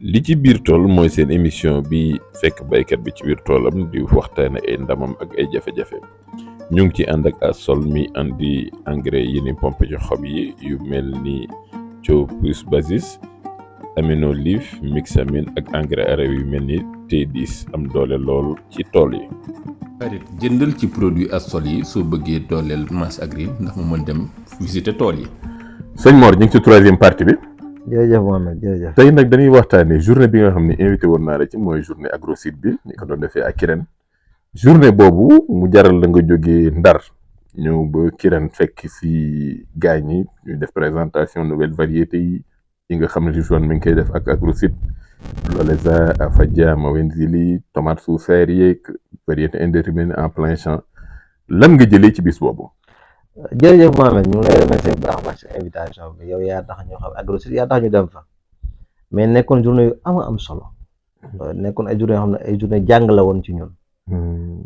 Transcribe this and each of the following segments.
li ci biir tool mooy seen émission bi fekk baykat bi ci biir toolam di waxtaane ay ndamam ak ay jafe-jafe ñu ngi ci ànd ak Asol mi andi engrais yi ni pompe ci xob yi yu mel ni Thio plus Basis Aminolif Mixamine ak engrais araw yu mel ni T10 am doole lool ci tool yi. xarit jëndal ci produit Asol yi soo bëggee dooleel masse agri ndax mu mën dem visiter tool yi. sëñ Mor ñu ngi ci troisième partie bi. jërëjëf Mohamed jërëjëf. tey nag dañuy waxtaanee journée bi nga xam ne invité woon naa la ci mooy journée Agro-Sud bi ñu ko doon defee ak Kirène journée boobu mu jaral la nga jógee Ndar ñëw ba Kirène fekk fi gaañ ñi ñu def présentation nouvelle variété yi nga xam ne Rijwan mi ngi koy def ak Agro-Sud Loleza Afadia Mawenzili tomate sous serre yeeg variété indéterminée en plein champ lan nga jëlee ci bis boobu. jërëjëf Mohamed ñu ngi lay remercier bu baax a baax ci invitation bi yow yaa tax ñu xam Agro-Sud yaa tax ñu dem fa mais nekkoon journée yu am solo nekkoon ay journée yoo xam ne ay journée jàng la woon ci ñun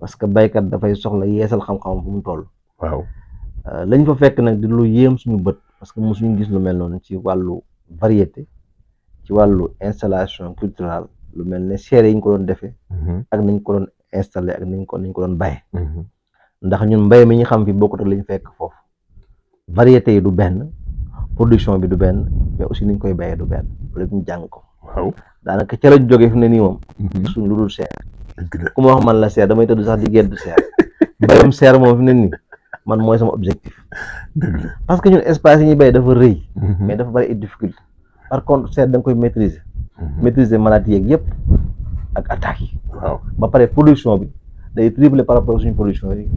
parce que baykat dafay soxla yeesal xam-xam fu mu toll. waaw lañ fa fekk nag di lu yéem suñu bët parce que mosuñu gis lu mel noonu ci wàllu variété ci wàllu installation culturelle lu mel ne serre yi ñu ko doon defee ak nañ ko doon installé ak nañ ko doon bàyyee. ndax ñun mbay mi ñu xam fi bokkut ak li ñu fekk foofu variété yi du benn production bi du benn mais aussi ni ñu koy bayee du benn lépp ñu jàng ko. waaw daanaka ca lañ jógee fi ne nii moom. suñ lu dul seer. ku ma wax man la seer damay tëdd sax di génn seer mbayum seer moom fi ne nii man mooy sama objectif. parce que ñun espace yi ñuy bay dafa rëy. mais dafa bari ay difficulté par contre seer da nga koy maîtriser. maîtriser maladies yeeg yëpp ak attaques yi. waaw ba pare production bi day tripler par rapport suñu production yi.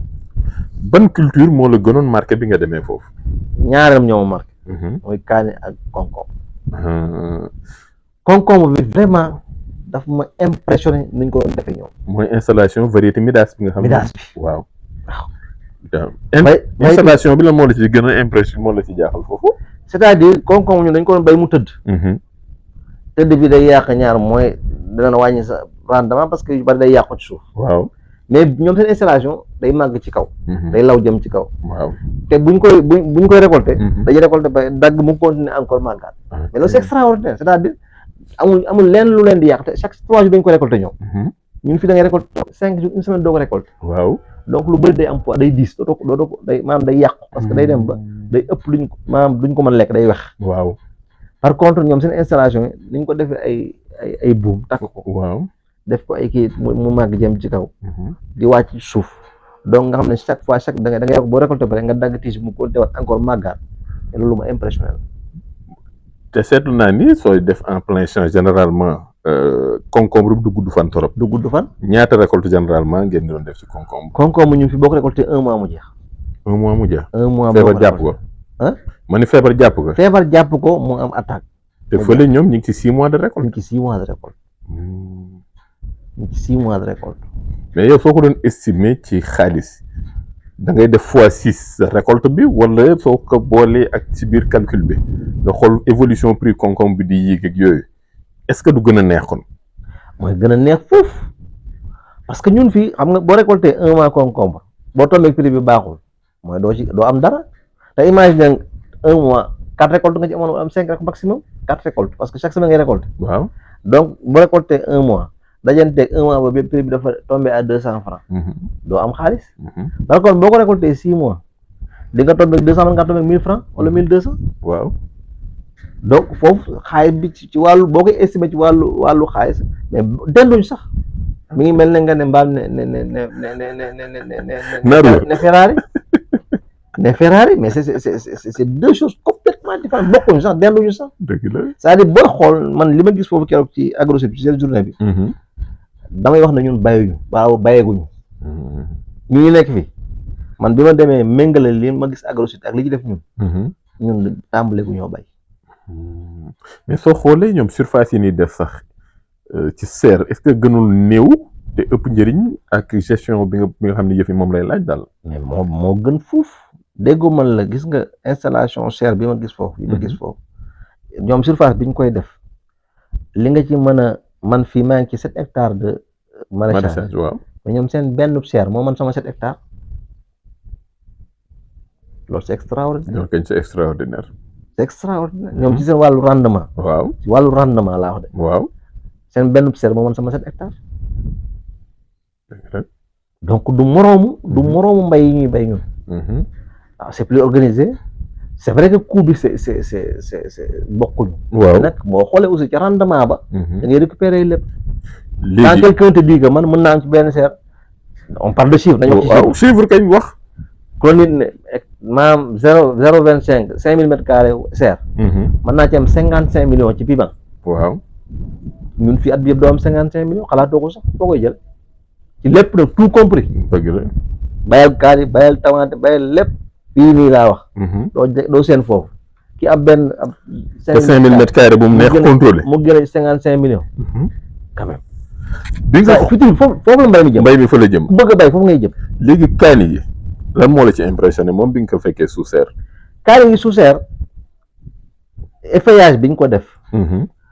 ban culture moo la gënoon marqué bi nga demee foofu. ñaareem ñoo ma marqué. mooy kaani ak concombre. concombre bi vraiment daf ma impressionné ni ñu ko doon defee ñoom. mooy installation variété Midas bi nga xam ne. Midas bi waaw. waaw. installation bi la moo la ci gën a impression moo la ci jaaxal foofu. c'est-à-dire concombre ñun dañ ko doon bay mu tëdd. tëdd bi day yàq ñaar mooy dana wàññi sa rendement parce que yu bari day yàqu ci suuf. waaw. mais ñoom seen installation day màgg ci kaw. day law jëm ci kaw. waaw te buñ koy récolter. dañuy récolter ba dagg mu continuer encore màggaat. mais loolu c'est extraordinaire c'est-à-dire amul leen lu leen di yàq te chaque 3 jours dañ ko récolter ñoom. ñun fi da ngay récolter 5 jours une semaine doo ko récolter. waaw donc lu bëri day am poids day diis dootoo ko day maanaam day yàqu parce que day dem ba day ëpp luñ maanaam duñ ko mën lekk day wex. waaw par contre ñoom seen installation yi niñ ko defee ay buum takk ko. waaw def ko ay kii mu màgg jëm ci kaw. di wàcc suuf donc nga xam ne chaque fois da ngay boo récolté ba rek nga dagg tige mu ko dewaat encore màggaat te loolu ma impressionnel. te seetlu naa ni sooy def en plein champ généralement concombre du gudd fan trop. du gudd fan. ñaata récolte généralement ngeen doon def ci concombre. concombre ñun fi boo ko récolté 1 mois mu jeex. 1 mois mu jeex. 1 mois feebar jàpp ko. ma ni feebar jàpp ko. feebar jàpp ko mu am attaque. te fële ñoom ñu ngi ci 6 mois de récolte. ñu ngi ci 6 mois de récolte. ñu ngi ci 6 mois de récolte. mais yow soo ko doon estimer ci xaalis da ngay def x6 récolte bi wala soo ko boolee ak ci biir calcul bi nga xool évolution prix concombre bi di yéeg ak yooyu est-ce que du gën a neex kon. mooy gën a neex foofu parce que ñun fii xam nga boo récolté 1 mois concombre boo tombee prix bi baaxul mooy doo am dara te imagine 1 mois 4 récoltes nga ci amoon am 5 récoltes maximum 4 récoltes parce que chaque semaine ngay récolté. waaw donc boo récolté 1 mois. dajanteeg 1 mois ba bi prix bi dafa tombé à 200 francs. doo am xaalis. par contre boo ko récolté 6 mois di nga tombé 200 nga tombé 1000 francs wala 1200. waaw donc foofu xaalis bi ci wàllu boo koy estimé ci wàllu xaalis mais denduñ sax mi ngi mel ne nga ne mbaam ne Ferrari ne Ferrari mais c'est 2 choses complètement différentes bokkuñu sax denduñu sax. dëgg la c'est-à-dire booy xool man li ma gis foofu keroog ci Agro-Sud ci seen journée bi. damay wax ne ñun bàyyuñu waaw bàyyeeguñu ñu ngi nekk fi man bi ma demee méngale li ma gis Agro-Sud ak li ci def ñun tàmbale gu ñoo bay. mais soo xoolee ñoom surface yi ni def sax ci serre est-ce que gënul néew te ëpp njëriñ ak gestion bi nga xam ne yëf yi moom lay laaj daal. mais moo gën fuuf déggoo man la gis nga installation serre bi ma gis foofu. ñoom surface bi ñu koy def li nga ci mën a man fii maa ngi ci 7 hectares de maraîchage. waaw mais ñoom seen benn serre moo man sama 7 hectares loolu c'est extraordinaire. ñoo kañ c'est extraordinaire. c'est extraordinaire ñoom ci seen wàllu rendement. waaw ci wàllu rendement laa wax de. waaw seen benn serre moo mën sama 7 hectares dëgg la. donc du moroomu mbay yi ñuy bay ñun. waaw c'est plus organisé c'est vrai que coût bi c'est bokkuñu. waaw nag boo xoolee aussi ci rendement ba. da ngay récupérer lépp. quand léegi quelqu'un te dit que man mën naa am ci benn serre on parle de chiffre dañu wax ci waaw chiffre kañ wax. kon nit ne maam 0,25 mètres carrés serre. mën naa ci am 55 millions ci Piban. waaw. ñun fii at bi yëpp doo am 55 millions xalaatoo ko sax foo koy jël ci lépp nag tout compris. dëgg la. bayal kaani bayal tamaate bayal lépp fii nii laa wax. doo seen foofu ki am benn am. 5000 mètres carrés bu mu neex contrôlé. mu gën a 55 millions. quand même. bi nga futur foofu la mbay mi jëm. mbay mi fa la jëm. ku bëgg a bay foofu ngay jëm. léegi kaani yi lan moo la ci impressionné moom bi nga ko fekkee sous serre. kaani yi sous serre effeuillage bi ñu ko def.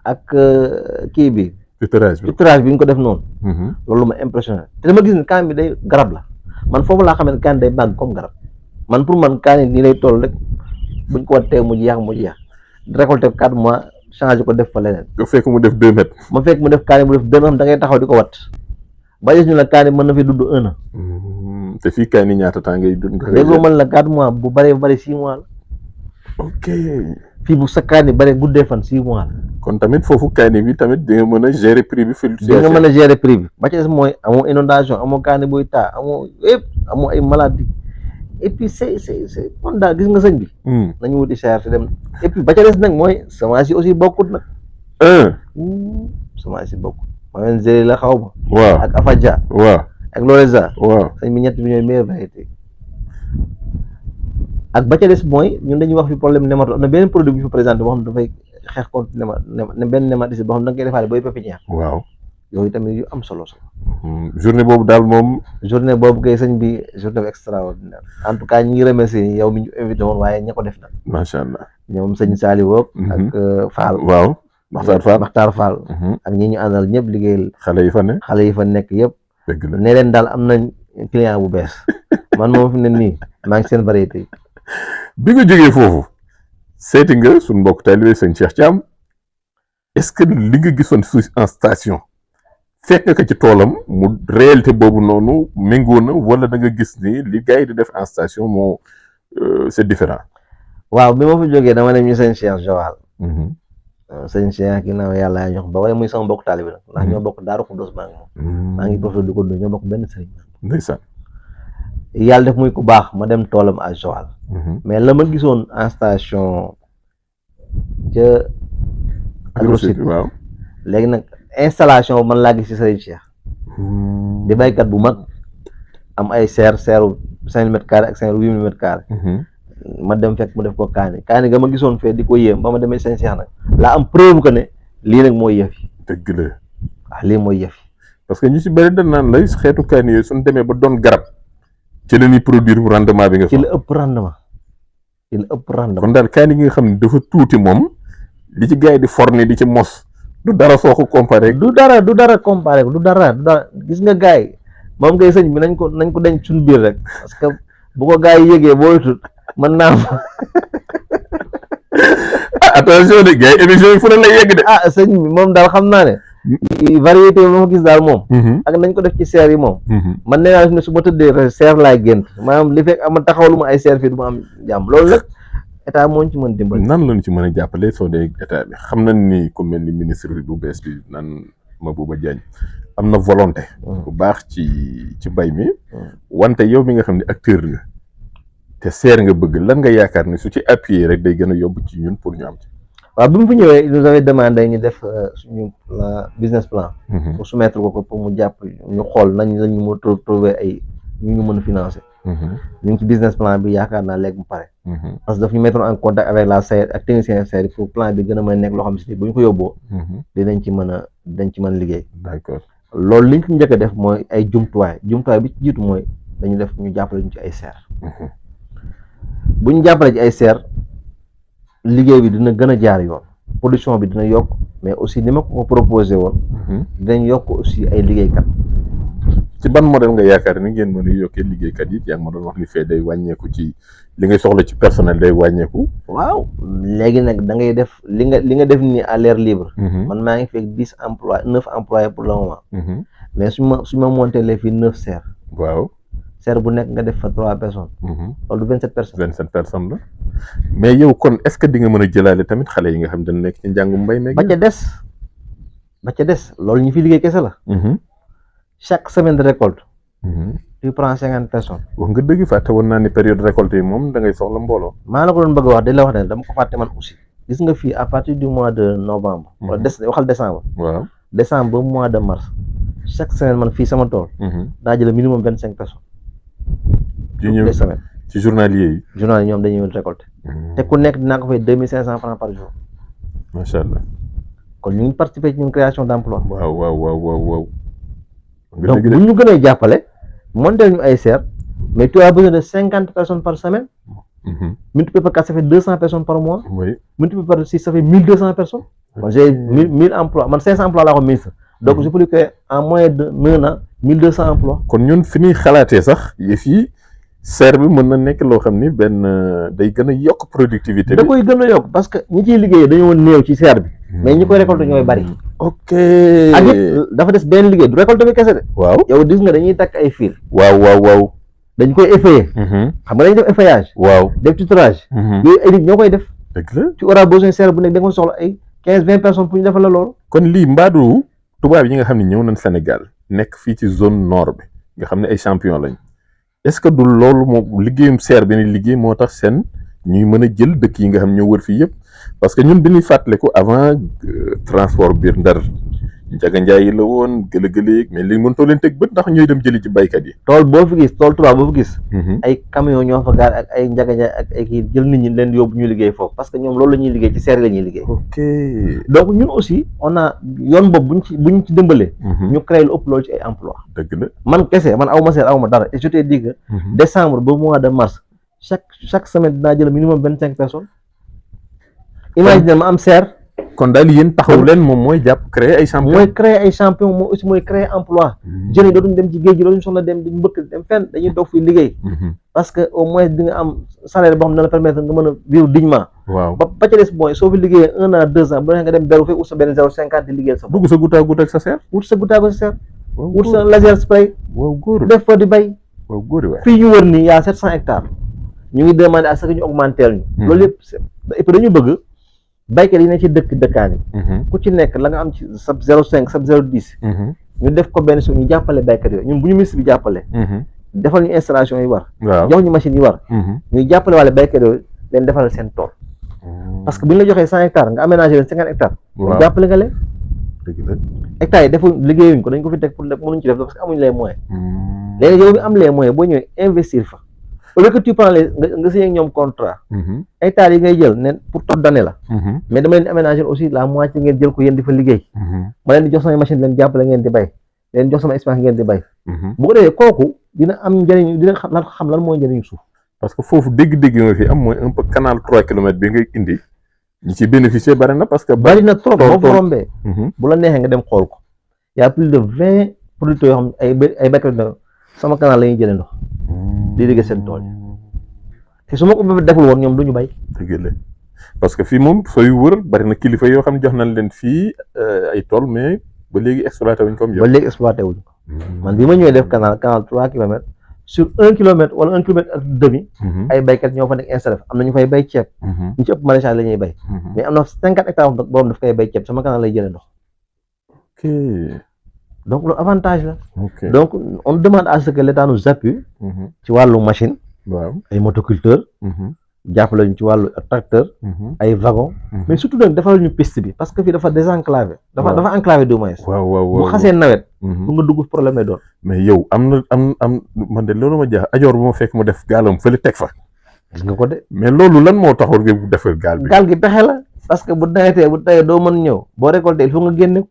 ak kii bi. tutorage bi ñu ko def noonu. loolu ma impressionné te dama gis ne kaani bi day garab la man foofu laa xam ne kaani day màgg comme garab man pour man kaani nii lay toll rek buñ ko wattee mu jeex récolté 4 mois changé ko def fa leneen. nga fekk mu def 2 mètres. ma fekk mu def kaani mu def 2 mètres da ngay taxaw di ko wat ba gis ñu la kaani mën na fi dund 1 an. te fii kaani ñaata temps ngay dund. léegi mën la 4 mois bu bëree ba bëri 6 mois la. ok. fii bu sa kaani bare guddee fan 6 mois la. kon tamit foofu kaani bi tamit di nga mën a gérer prix bi. di nga mën a gérer prix bi ba ci des mooy amoo inondation amoo kaani buy taa amoo yëpp amoo ay maladie et puis c'est kon daal gis nga sëñ bi. nañu wuti cher te dem et puis ba ca des nag mooy semence yi aussi bokkut nag. semence yi bokkut. ma leen la xaw ma. waaw ak Afadia. waaw ak Loreza. waaw sëñ bi ñett bi ñooy meilleure variété. ak ba ca des mooy ñun dañuy wax fi problème nématode am na benn produit bu ñu fi présenté boo xam ne dafay xeex contre benn nématicide boo xam ne da nga koy defaale booy pépinière. waaw yooyu tamit yu am solo. journée boobu daal moom. journée boobu kay sëñ bi journée extraordinaire en tout cas ñi ngi remercier yow mi ñu invité woon waaye ña ko def nag. macha allah ñoom sëñ Saliou ak Fall. waaw Makhtar Fall. ak ñi ñu àndal ñëpp liggéeyal. xale yi fa nekk yëpp. dëgg la ne leen daal am nañ client bu bees man moom fi ne nii maa ngi seen variété yi. bi nga jógee foofu seeti nga suñ mbokk taalibe sëñ Cheikh Thiam est-ce que li nga gisoon en station fekk nga ko ci toolam mu réalité boobu noonu méngoo na wala da nga gis ni li gars yi di def en station moo c'est différent. waaw bi ma fa jógee dama dem ñu sëñ Cheikh Joal. sëñ Cheikh ginnaaw yàlla yaa ñox ba wala muy sama mbokk taalibe nag ndax ñoo bokk Daaru Xuddoos maa ngi moom. maa ngi profité di ko nuyu ñoo bokk benn sëriñ. ndeysaan. yàlla def muy ku baax ma dem toolam à Joal. mais la ma gisoon en station ca Agrosite waaw léegi nag installation man laa gis ci Serigne Cheikh di baykat bu mag am ay seeru 5 mètres carrés ak 8 mètres carrés ma dem fekk mu def ko kaani ga ma gisoon fee di ko yéem ba ma demee Serigne Cheikh nag laa am preuve que ne lii nag mooy yëf yi. dëgg la waaw lii mooy yëf yi parce que ñu ci bëri dañ naan lay xeetu kaani yooyu suñ demee ba doon garab ci la ñuy produire rendement bi nga ci la ëpp rendement kon daal kaani gi nga xam ne dafa tuuti moom li ci gars yi di forni di ci mos du dara soo ko comparé. du dara comparé du dara gis nga gars yi moom ngay sëñ bi nañ ko denc suñu biir rek parce que bu ko gars yi yëgee boo tut mën naa attention de gars yi émission yi fu ne lay yegg de. sëñ bi moom daal xam naa ne variété bi ma gis daal moom ak nañ ko def ci serre yi moom man nee naa ne su ma tëddee serre laay gént maanaam li fekk ama taxawlu ma ay serre fii du ma am jàmm loolu nag état moo ci mën dimbali. nan lañu ci mën a jàppale soo dee état bi xam nañ ni ku mel ni ministre bi bu bees bi naan Mabouba Diagne am na volonté bu baax ci mbay mi wante yow mi nga xam ne acteur nga te serre nga bëgg lan nga yaakaar ni su ci appuyer rek day gën a yomb ci ñun pour ñu am ci. waaw bi mu fi ñëwee il nous avait demandé ñu def suñu business plan. pour soumettre ko pour mu jàpp ñu xool nañ la ñu mën a trouver ay ñu mën a financer. ñu ngi ci business plan bi yaakaar naa léegi mu pare. parce que daf ñu mettre en contact avec la SAED ak technicien SAED pour plan bi gën a mën a nekk loo xam si bu ñu ko yóbboo. dinañ ci mën a liggéey. d'accord loolu liñ ci njëkk a def mooy ay jumtuwaay bi ci jiitu mooy dañu def ñu jàppale ñu ci ay serre. bu ñu jàppale ci ay serre. liggéey bi dina gën a jaar yoon production bi dina yokk mais aussi ni ma ko proposé woon dinañ yokk aussi ay liggéeykat ci ban modèle nga yaakaar ni ngeen mën a yokkee liggéeykat yi yaa ngi ma doon wax ni fee day wàññeeku ci li ngay soxla ci personnel day wàññeeku. waaw léegi nag da ngay def li nga def nii à l'air libre. man maa ngi fekk 9 employés pour le moment. mais su ma monté les fii 9 serres. waaw serre bu nekk nga def fa 3 personnes. loolu 27 personnes. 27 personnes la mais yow kon est-ce que di nga mën a jëlaale tamit xale yi nga xam dañ nekk ci njàngum mbay meeg. ba ca des loolu ñu fi liggéey kese la. chaque semaine de récolte. tu prends 50 personnes. wax nga dëgg fàtte woon naa ni période récolte yi moom da ngay soxla mbooloo. maa la ko doon bëgg a wax di la wax ne dama ko fàtte man aussi. gis nga fii à partir du mois de novembre. wala waxal décembre. waaw décembre ba mois de mars. chaque semaine man fii sama tool. daa jël minimum 25 personnes. di ñëw ci journalier yi. journalier ñoom dañuy ñëw récolter. te ku nekk dinaa ko fay 2500 francs par jour. macha allah. kon ñu ngi participer ci ñun création d'emploi. waaw. donc bu ñu gënee jàppale monter ñu ay serre mais tu as besoin de 50 personnes par semaine. Multiplié par 4 ça fait 200 personnes par mois. oui multiplié par 6 ça fait 1200 personnes. Moi j'ai 1000 emplois man 500 emplois laa ko ministre. donc je peux dire que en moins de 1 an 1200 emplois. kon ñun fi ñuy xalaatee sax yëf yi serre bi mën na nekk loo xam ni benn day gën a yokk productivité bi. da koy gën a yokk parce que ñi ciy liggéeyee dañoo néew ci serre bi. mais ñi koy récolter ñooy bari. ok ak it dafa des benn liggéey du récolte bi kese de. waaw yow gis nga dañuy takk ay fil. waaw. dañ koy effeuiller. xam nga dañuy def effeuillage. waaw def tutorage. yooyu ay nit ñoo koy def. dëgg la tu auras besoin serre bu nekk da nga soxla ay 15-20 personnes pour ñu defal la loolu. kon lii mbaadu tubaab yi nga xam ne ñëw nañ Sénégal nekk fii ci zone nord bi nga xam ne ay champion lañ est-ce que du loolu moo liggéeyum serre bi ni liggéey moo tax seen ñuy mën a jël dëkk yi nga xam ñoo wër fii yëpp parce que ñun bi ñuy fàttaliku avant transport biir Ndar Njaga Njaay yi la woon gëlë-gëlë mais li mënutoo leen teg bët ndax ñooy dem jëli ci baykat yi. tool boo fi gis tool tubaab boo fi gis. ay camion ñoo fa gaar ak ay Njaga Njaay ak ay kii jël nit ñi leen yóbbu ñu liggéey foofu parce que ñoom loolu la ñuy liggéey ci serre la ñuy liggéey. ok donc ñun aussi on a yoon boobu buñ ci dimbalee. ñu créé lu ëpp loolu ci ay emploi. dëgg la man kese man aw ma serre aw ma dara et je te dis que. décembre ba mois de mars chaque semaine dinaa jël minimum 25 personnes. imagine ma am serre. kon daal yéen taxaw leen moom mooy jàpp créer ay champion. mooy créer ay champion mooy aussi mooy créer emploi. jeunes yi dootuñu dem ci géej gi dootuñu soxla dem di mbëkk dem fenn dañuy toog fii liggéey. parce que au moins di nga am salaire boo xam ne dana permettre nga mën a vivre dignement. waaw ba ca des mooy soo fi liggéeyee 1 an 2 ans bu neexee nga dem beru fekk wut sa benn 0,50 di liggéeyal sa bopp. dugg sa goutte à goutte ak sa serre. wut sa goutte à goutte sa serre. wut sa laser spray. waaw góor def fa di bay. waaw góor waay. fii ñu wër nii y a 700 hectares. ñu ngi demandé à ce que ñu augmenter ñu. loolu yëpp et puis dañu bëgg. baykat yi ne ci dëkkaan yi ku ci nekk la nga am ci sab 0,5 sab 0,10 ñu def ko benn su ñu jàppale baykat yooyu ñun bu ñu ministre bi jàppale defal ñu installation yi war jox ñu machine yi war ñuy jàppale wàlle baykat yooyu leen defal seen tool parce que bu ñu la joxee 100 hectares nga aménagé leen 50 hectares ñu jàppale nga leen hectares yi defu liggéeyuñ ko dañ ko fi teg pour mënuñ ci def parce que amuñ les moyens léegi yow mi am les moyens boo ñëwee investir fa au lieu que tu prends nga signé ak ñoom contrat hectares yi ngay jël ne pour toute d'année la mais dama leen di aménager aussi la moitié ngeen jël ko yéen di fa liggéey ma leen di jox samay machine leen jàppale ngeen di bay leen jox sama espace ngeen di bay bu ko defee kooku dina am njëriñ dina xam lan mooy njëriñu suuf parce que foofu dégg-dégg nga fi am mooy un peu canal 3 kilomètres bi ngay indi ñi ci bénéficier bari na parce que bari na trop boo fa rombee bu la neexee nga dem xool ko y a plus de 20 producteurs yoo xam ay baykat na sama canal la ñuy jëlee ndox di liggéey seen tool te su ma ko deful woon ñoom du ñu bay. dëgg la parce que fii moom sooy wër bari na kilifa yoo xam ne jox nañ leen fii ay tool mais ba léegi exploité wuñ ko am yow. ba léegi exploité wuñ ko man bi ma ñëwee def canal 3 kilomètres sur 1 kilomètre wala 1 kilomètre ak demi. ay baykat ñoo fa nekk installé am na ñu fay bay ceeb. ñu ci ëpp maraîchage la ñuy bay. mais am na 50 hectares borom daf koy bay ceeb sama canal lay jëlee ndox. ok. donc loolu avantage la. ok donc on demande à ce que l'État nous appuie. ci wàllu machine. waaw ay motoculteurs. jàppale ñu ci wàllu tracteur. ay wagon. mais surtout nag defal ñu piste bi parce que fii dafa désenclavé. dafa enclavé du moins. waaw bu xasee nawet. pour nga dugg problème lay doon. mais yow am man de loolu ma jaax ajoor bu ma fekk mu def gaalam fële teg fa. gis nga ko de. mais loolu lan moo taxoon nga defar gaal bi. gaal gi pexe la parce que bu nawetee bu tawee doo mën ñëw boo récolté il faut nga génne ko.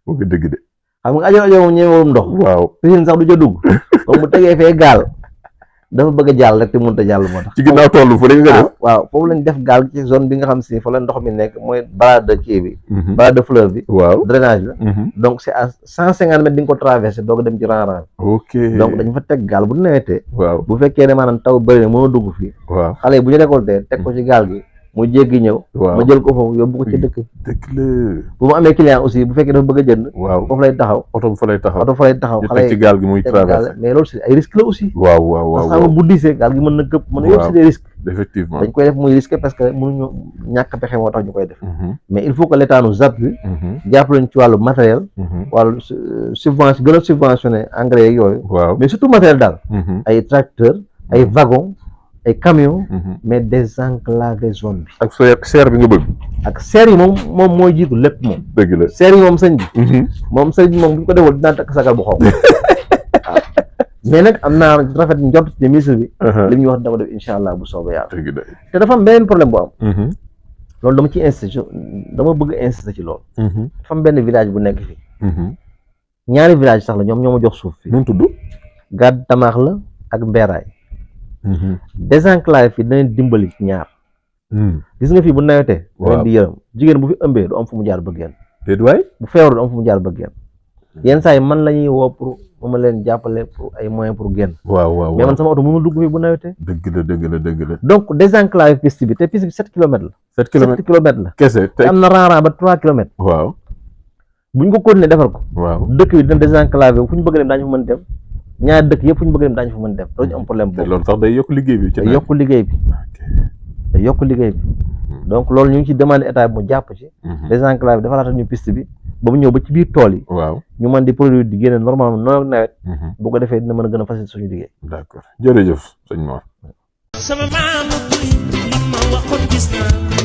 moo ko dëgg de. xam nga ajoor moom ñëwewul ndox. waaw piscine sax du ca dugg. comme bu tegee fee gaal dafa bëgg a jàll rek te mënut a jàll moo tax. ci ginnaaw tool fu rek nga def. waaw foofu lañ def gaal ci zone bi nga xam si fa la ndox mi nekk mooy balade kii bi. balade fleuve bi. waaw drainage la. donc c'est à 150 mètres di nga ko traversé doog a dem ci rang-rang. ok donc dañ fa teg gaal bu nawetee. waaw bu fekkee ne maanaam taw bëri na mënoo dugg fii. waaw xale yi bu ñu récolté teg ko ci gaal gi mu jéggi ñëw. waaw ma jël ko foofu yóbbu ko ci dëkk. dëkk la. bu mu amee client aussi bu fekkee dafa bëgg a jënd. waaw foofu lay taxaw. oto bu fa lay taxaw. oto fa lay taxaw ñu xale teg ci gaal gi muy teg traversé. gaal mais loolu c'est ay risque la aussi. waaw waaw waaw parce que bu diisee gaal gi mën na këpp mën na yóbbu si des risques. effectivement dañ koy def muy risqué parce que mënuñu ñàkk pexe moo tax ñu koy def. mais il faut que l'État nous appuie. jàppale ñu ci wàllu matériel. wàllu subvention gën a subventionné engrais yeeg yooyu. waaw mais surtout matériel daal. ay tracteurs ay wagons ay camions. mais désenclaver zone bi. ak serre bi nga bëgg. ak serre yi moom mooy jiitu lépp moom. dëgg la serre yi moom sëñ bi. moom sëñ bi moom bu ñu ko defal dinaa takk sagal bu xonq. waaw mais nag am naa rafet njort ci ministre bi. li ñu wax dama def incha allah bu soobee yàlla. dëgg la te dafa am beneen problème bu am. loolu dama ci insisté dama bëgg insister ci loolu. dafa am benn village bu nekk fii. ñaari village sax la ñoom ñoo ma jox suuf fii. nu mu tudd. Gàdd Tamaax la ak Mberaay. désenclavé fii danañ dimbali ci ñaar. gis nga fii bu nawetee. waaw di yërëm jigéen bu fi ëmbee du am fu mu jaar ba génn. déet waay. bu feebar du am fu mu jaar ba génn. yenn saa yi man la ñuy woo pour ma leen jàppale pour ay moyens pour génn. waaw mais man sama oto mënul dugg fii bu nawetee. dëgg la. donc désenclavé piste bi te piste bi 7 kilomètres la. 7 kilomètres 7 kilomètres la. kese te am na rang-rang ba 3 kilomètres. waaw buñ ko continuer defar ko. waaw dëkk bi dina désenclavé fu ñu bëgg dem daañu fa mën dem. ñaari dëkk yëpp fu ñu bëgg dem daañu fa mën dem doo ci am problème te boobu. loolu sax day yokk liggéey bi. day yokk liggéey bi. day yokk liggéey bi. donc loolu ñu ngi ci demandé état bi mu jàpp ci. désenclavé defaraat ñu piste bi ba mu ñëw ba ci biir tool yi. waaw ñu mën di produire di génne normalement noonu ak nawet. bu ko defee dina mën a gën a faciliter suñu liggéey. d'accord jërëjëf sëñ Mor. sama maam li ma waxoon gis naa